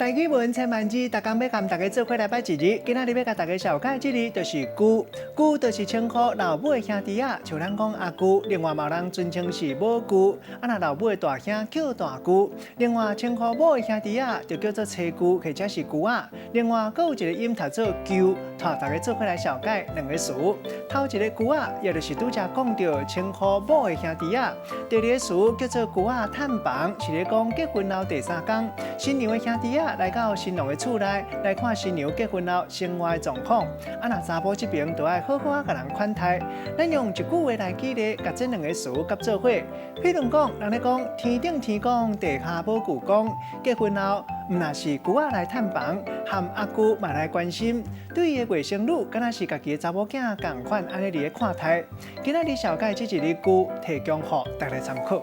台語文千萬字，逐工欲共大家做伙來掰一字。今仔日欲共大家紹介這字就是舅，舅就是稱呼老母的兄弟仔，像咱講阿舅，另外嘛有人尊稱是母舅。啊，若老母的大兄叫大舅，另外稱呼某的兄弟仔就叫做妻舅或者是舅仔。另外，閣有一个音讀做舅，帶大家做伙來紹介兩个詞。頭一个舅仔，也就是拄才講著稱呼某的兄弟仔。第二个詞叫做舅仔探房，是咧講結婚後第三工，新娘的兄弟仔來到新郎的厝內來看新娘結婚後生活的狀況。啊，若查埔這爿就愛好好仔共人款待。咱用一句話來舉例，共這兩个詞結做伙。比如講，人咧講天頂天公，地下母舅公，結婚後毋但是舅仔來探房，含阿舅嘛來關心，對伊的外甥女，敢若是家己的查某囝仝款，按呢佇咧看待。今仔日紹介這一个舅，提供予大家參考。